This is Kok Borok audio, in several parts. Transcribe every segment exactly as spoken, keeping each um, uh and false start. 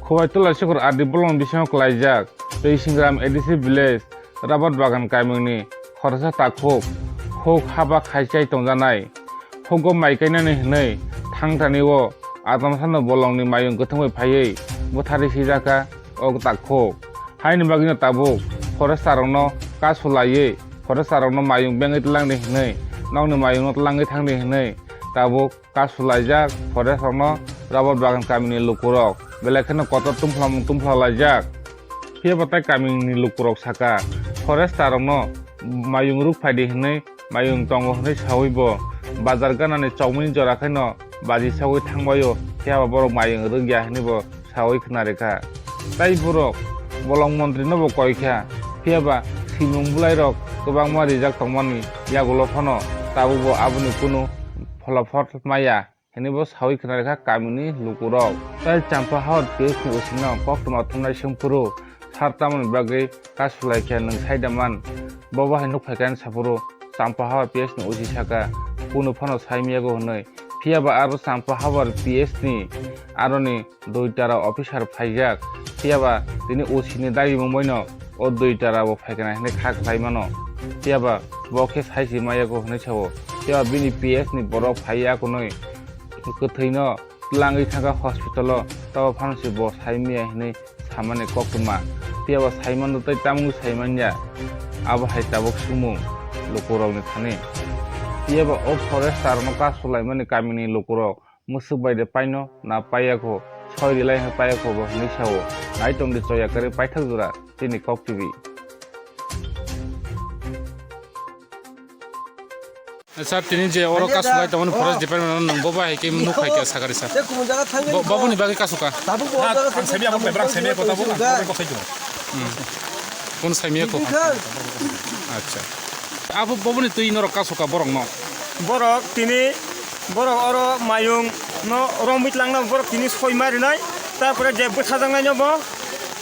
Khowai Tula Sikhor R D bolong bisingo kwlaijak Twi Singram A D C village Rabat Bagan kamini khoroksa takhuk huk haba khaichai tongjanai. Hugo mai kainani hwnwi thangthani o atamsano bolongni mayung kwthwngwi phaiwi bwtharwi sijakha o takhuk. Haini bagwino tabuk forester rokno kasu laiwi forester rokno mayung bengwi tlangdi hwnwi, nokni mayungno tlangwi thangdi hwnwi tabuk kasu laijak forest rokno Rabat Bagan kamini lukurok, belai kheno kotor tumphlamung tumphla laijak. Phiya bo tai kamini lukurok saka, forester rokno mayung ruk phaidi hwnwi, mayung tongo hwnwi sawi bo bazar ganani chokmani jora khaino baji sawi thangbaio, phiya ba borok mayung rwkya hwnwi bo sawi khna rikha. Tai borok bolong montri no bo koi kha, phiya ba simung bwlai rok kwbangma rijak tongmani yagulo phano tabuk bo aboni kunu pholophat maya hwnwi bo sawi khna rikha kamini lukurok. Tai Champa Hawar P S ni O C no koktwma thumnai swngphuru sar tamoni bagwi kasu lai khe nwng sai da man? Bo bahai nuk phai kha saphuru Champa Hawar P S ni O C saka, kunu phano sai miyago hwnwi. Phiya ba aro Champa Hawar P S ni aroni duitara officer phaijak. Phiya ba tini O C ni dagimung baino o duitara bo phaikana hwnwi kha khlai mano. Phiya ba bo khe sai si maya kho hwnwi sao. Phiya ba bini P S ni borok phaiya kunui kwthwino twlangwi thangkha hospital o, tabo phano se bo sai miya hwnwi samani koktwma. Phiya ba sai mano tei tamungwi sai manya. Abo hai tabuk sumung lukurokni thani. Phiya ba o forester no kasu laimani kamini lukurok mwswk bai de paino na paiya kho, soi rilai hai paiya kho bo hwnwi sao. Nai tong di choya kwrwi paithak jora chini Kok T V. Sir, tini je oro kasu lai tongmani forest department no nwng bo bai hai khe nuk hai khe sakari sir. Bo, bo boni bagwi kasu ka? Ang semi ako, bebrang semi ako, tabuk ang ko sai. Hmm. Kun semi ako. Acha. Abo boboni twi norok kasoka borok no. Borok tini, borok oro mayung no romwi tlangna borok tini soi marinai, tarpore je bwthajaknai no bo,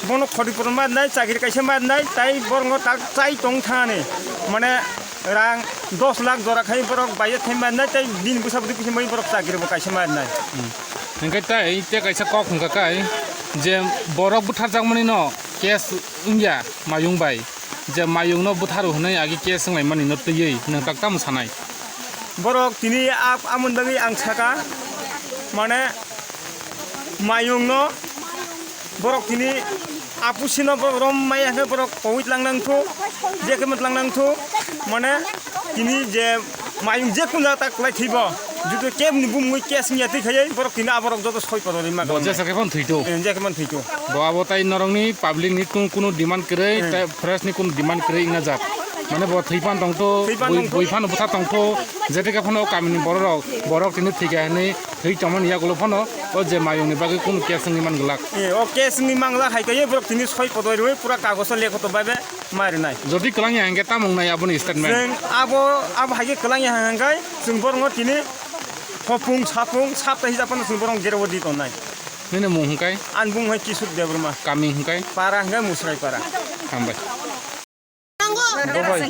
bono khoti poro marinai, chakri kaisa marinai, tai borok no tak chai tong thani, mane rang dos lakh jora khai borok bai thai marinai, tai bini bwsa bwtwi kisa mai borok chakri bo kaisa marinai. Hmm. Hingke tai te kaisa kok hingka kai je borok bwtharjakmani no case wngya mayung bai. Je mayungno bwtharo hwnwi agi case wnglaimani no twiwi nwng tak tamo sanai? Borok tini a-, amoni bagwi ang saka, mane, mayungno borok tini apusino borok rom maya hwnkhe borok kowit lang nang thu, je khe mwtlang nang thu, mane, tini je mayung je kun jaga ta kwlai thwibo, juto kebni bumungwi case wngya twi khaiwi borok tini aborok joto soi kotorwi ma. Bo jesa khe phano thwito. Eh, je khe phano thwito. Bo abo tai norokni public ni kunu, kunu demand kwrwi, hmm, tai forest ni kunu demand kwrwi wngna jak. Mane bo thwi phan tongtho, thwi phan bui, tongtho, bui phan bwtha tongtho, jete khe phano kamini bororok, borok tini thwikha hinwi thwi tongmani yagulo phano o je mayungni bagwi kunu case wngwi man glak. Eh, o case wngwi man glak hai khe borok tini soi kotorwi pura kagoso lekhoto bai bai ma rwnai. Jodi kwlangya hwnkhe tamo wngnai aboni statement? Chwng abo, abo hai khe kwlangya hwnkhe chwng borokno tini hopung sapung sapta hijab phano chwng borokno jera o di tongnai. Nini mung hwnkhe? Ani bumung hai Kishuk Debbarma. Kami hwnkhe? Para hwnkhe Musrai para. Hambai. Bo bai.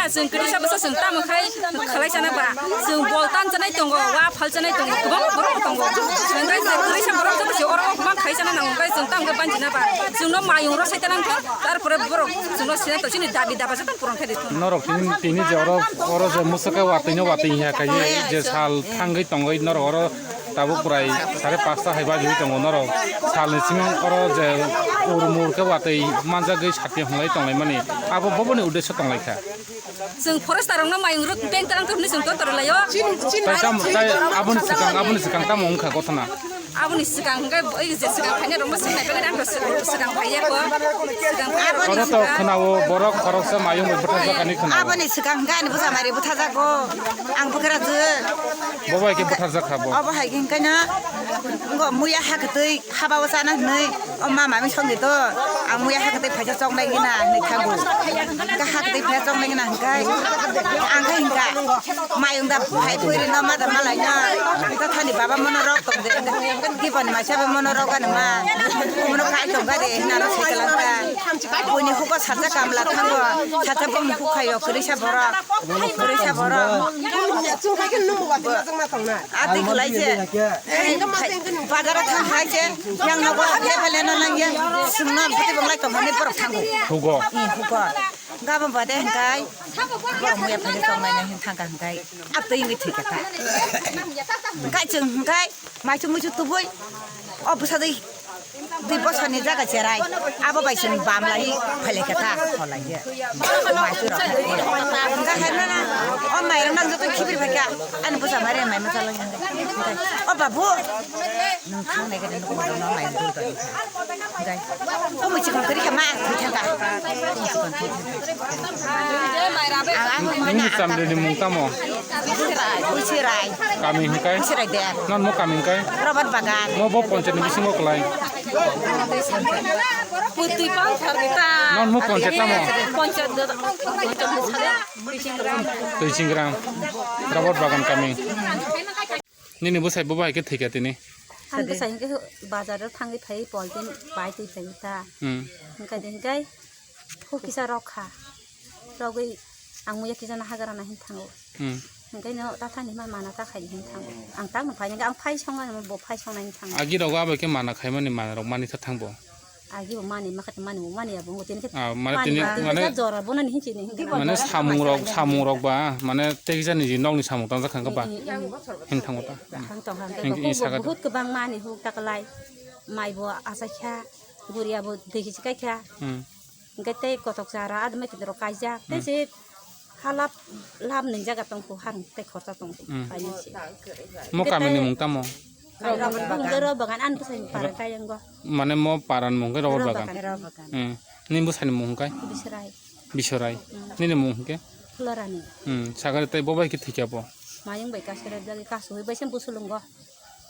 Chwng kwrwi sa bwsa chwng tamo khai khlai chana ba. Chwng bol tan chanai tongo, wa phal chanai tongo, kwbang borok tongo. Hwnkhe chwng kwrwi sa borok joto se oro ma khai chana nango, hwnkhe chwng tamo khe banchi na ba. Chwngno mayung rw sai ta nang khe, tarpore borok chwngno sinai to chini dabi daba joto puron khai di. Norok tini, tini je oro, oro je mwswk khe watwi no watwi ya kaiye je sal thangwi tongwi norok oro tabuk prai sare pasta hai baji tongo norok. Salni simi oro je ur mur khe watwi manjagwi sati honglai tonglaimani abo boboni uddesyo tonglaikha. Chwng forester rokno mayung rwk beng tarang thwrwngni chwng tontor laio. Tai tam, tai aboni swkang, aboni swkang tamo wngkha gothona? Aboni swkang hwnkhe oi je swkang phainai rokno swkang phainai ang swkang phaiya kho. Swkang phainai rokno swkang. Oro to khwnao borok khoroksa mayung bai bwtharjak ani khwnao. Aboni swkang hwnkhe ani bwsa mari bwtharjago. Ang bwkha rajwk. Bo bai khe bwtharjakha bo. Obo hai khe hwnkhe no, wngkha muya ha kwtwi haba o chana hinwi, o ma mami songdi to, ang muya ha kwtwi phaisa choknai gina hinwi thango. Hwnkhe ha kwtwi phaisa choknai gina hwnkhe, Ang khe hingka, mayung da phai phuiri no ma da malai no. Ita thani baba mono rok tong de. Kipani maisa be mono rok ani ma. Mono kai tong ga de hina no sai kalang ta. Buini huko sacha kamla thango. Sacha bom hukhayo kwrwi sa borok. Kwrwi sa borok. Ati kwlai je. Bazaro thang hai je. Yang nogo level eno nang ye. Sumno bwtwi bonglai tong hani borok thango. Hugo. Hugo. Gabon bade hingkai. Borok muya phai tongmani hin thangka hingkai. Atwi wngwi thwikha ta. Hingkai chwng hingkai maichu muichu tubui. O bwsa dei dui bosani jaga cherai. Abo bai chwng bam lai phailai kha ta kholai ye. Maichu rok. Hingkai hai nana. O mairang nang joto khibir phaikha. Ani bwsa mare mai macha lai hingkai. O babu. Nwng thangnai khe nwng mai dul tong. Hingkai. Omo chikon kwrwi kha ma, thwi thangka. Omo chikon thwi thangka. Ang, ang, ang, Nini chamdini mung tamo? Uchirai. Kami hingkai? Uchirai de. Non mo kami hingkai? Robot bagan. Mo bo ponchayat ni bisingo kwlai? Putui pang thar kita. Non mo ponchayat tamo? Ponchayat de, ponchayat de. Tuichingram. Robot bagan kami. Nini bwsai bo bai khe thwikha tini? Ang bwsai hwnkhe bazar o thangwi phai polten pai twi phai ta. Hmm. Hwnkhe de hwnkhe huk kisa rok kha. Rogwi ang muya kisa na hagra na hin thango. Hmm. Hwnkhe no ta thani ma mana ta khai hin thango. Ang tang phai hwnkhe ang phai song ani bo phai song na hin thango. Agi rogo abai khe mana khaimani mana rok mani kha thangbo. Agi bo mani, ma khe mani, bo mani abo, ngo tini khe Ah, mani mani tini, ba, mani jora bono ni hinchi ni hinchi. Mani samung rok, samung rok ba, mani tei kisa ni nokni samung tang jakha ba. Hin thango ta. Thang tong kha, Hinki tei isa ko ga. Bahut kwbang mani huk ta kalai. Mai bo asai kha, guri abo dei kisi kai kha. Hmm. Hingke tei kotok chara adamai kidro kaijak. Tei Hmm. se halap lab ni jaga tongkho harang tei khorsa tongkho. Hmm. Kainwi se. Mo Hingke kami ni tei mung tamo? Rubber bagan. Rubber bagan, ani bwsai ni para kaiyango. Mane mo paran mung khe rubber Rubber bagan. Bagan. Rubber bagan. Hmm. Nini bwsai ni mung hwnkhe? Bisrai. Bisrai. Hmm. Nini mung hwnkhe? Florani. Hmm. Sakari tei bo bai khe thwikya bo? Mayung bai kasere jagwi kasu bai se busulungo.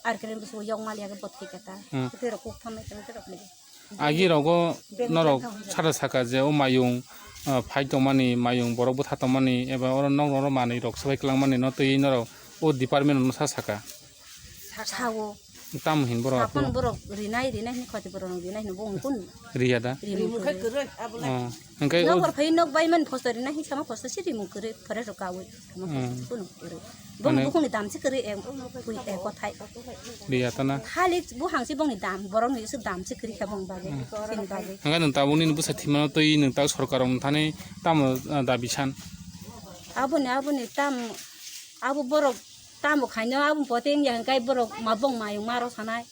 Ar kere busu yok mali age bot thwikya ta. Hmm. Tei rok kuk thamai tang tei rok ni. Agi rogo norok sara saka je o mayung, ah, phai tongmani, mayung borok bwtha tongmani, eba oro nok oro manwi rok swbai kwlangmani no twi norok o department no sa saka. Sao. Tamo hin borok Sakon aphuru? Borok rinai, rinai hin khoti borok rinai hin bo ungkun. Riya da? Rimung kwrwi. Oh. Hingke o Nok bor phai nok bai man phosto rinai hin sama phosto si rimung kwrwi, phore rok kawi. Sama Hmm. phosto kuno kwrwi. Bong Mane bukhungni dam se kwrwi, eh, bui, eh, kothai. Riya tana. Khali buhang se bongni dam, borokni se dam se kwrwi kha bong bagwi, Hmm. sini bagwi. Hingke nwng tabukni bwsa thwimano twi nwng tak sorkar rok thani tamo, ah, dabi san? Aboni, aboni tam, abo borok tamo khaino, abo pote wngya hingkai borok ma bong mayung maro sanai.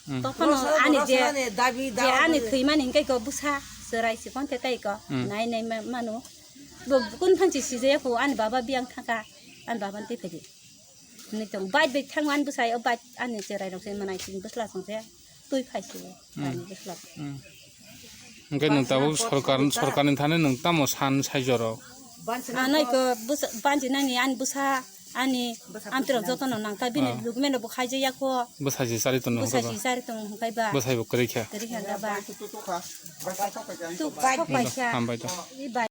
Hmm. Tokhono Borok ani borok je, sanani dabi je dawa ani bwrwi. Thwimani hingkai ko bwsa, chwrai sikon te tai ko, Hmm. nai nai ma-, mano. Bo kun phanchi sijaya ko ani baba biyang thangka, ani baba ni twi phai di. Hinwi tong, bike bai thang ani bwsai, o bike ani cherai rok se manai sini bwsla song se twi phai se Hmm. ani bwsla. Hmm. Hingke nwng tabuk sorkar, sorkarni thani nwng tamo san sai joro? Anai ko bwsa, banchi nani ani bwsa, ani amtwrok jotono nangkha, bini Ah. document rok bo khaijak ya kho. Bwsai se chari tongno Bwsai hwnkhe ba? Se chari tong hwnkhe ba. Bwsai bo kwrwi kha. Kwrwi kha hwnkhe ba. Tuk sok paisa. Hambai to. I bai.